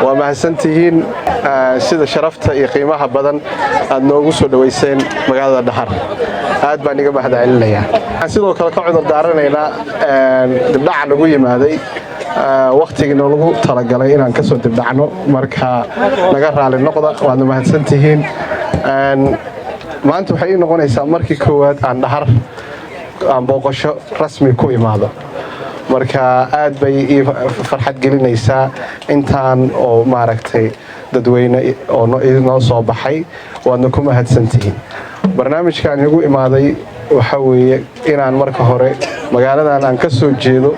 Waa mahadsantihiin sida sharafta iyo qiimaha badan aad noogu soo dhowayseen magaalada Dhahar. Aad baan iga mahad celinayaa. Waxaan sidoo kale ka cudur daaranaynaa dibdhaca nagu yimaaday wakhtigii noolagu talagalay inaan kasoo dibdhacno. Marka naga raali noqda, waadna mahadsantihiin. Maanta waxay ii noqonaysaa markii koowaad aan Dhahar aan booqasho rasmi ku imaado. Marka aad bay ii farxad gelinaysaa intaan oo maaragtay dadweyne oo noo soo baxay. Waadna ku mahadsantihiin. Barnaamijkaan igu imaaday waxaa weeye inaan marka hore magaaladan aan ka soo jeedo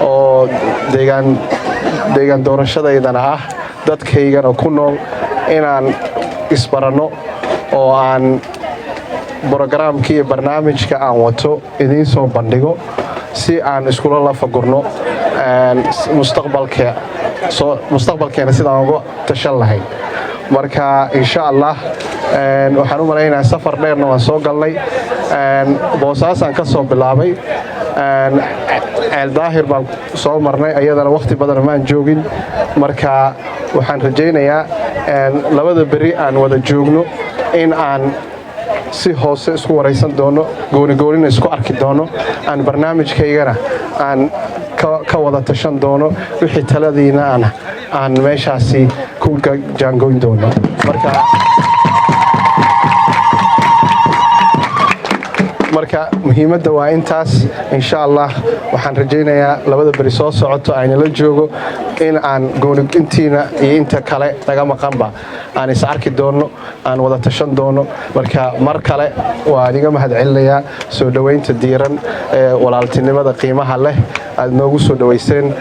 oo deegaan doorashadaydana ah, dadkaygana ku nool, inaan isbaranno oo aan programka iyo barnaamijka aan wato idiin soo bandhigo si aan iskula lafagurno mustaqbalkeena sidaan uga tashan lahayn. Marka insha Allah waxaan u malaynayaa safar dheerna waan soo galnay. Boosaasaan ka soo bilaabay, Ceeldaahir baan soo marnay, ayadana wakhti badan maan joogin. Marka waxaan rajaynayaa labada beri aan wada joogno in aan si hoose isku waraysan doono, goonigoonina isku arki doono, aan barnaamijkaygana aan ka wada tashan doono, wixii taladiina aan meeshaasi ku jaangoyn doono. Marka muhiimadda waa intaas. Insha Allah waxaan rajaynayaa labada beri soo socoto aynala joogo in aan gooni intiina iyo inta kale naga maqanba aan is arki doonno, aan wada tashan doono. Marka mar kale waan iga mahad celinayaa soo dhoweynta diiran ee walaaltinimada qiimaha leh aad noogu soo dhoweyseen.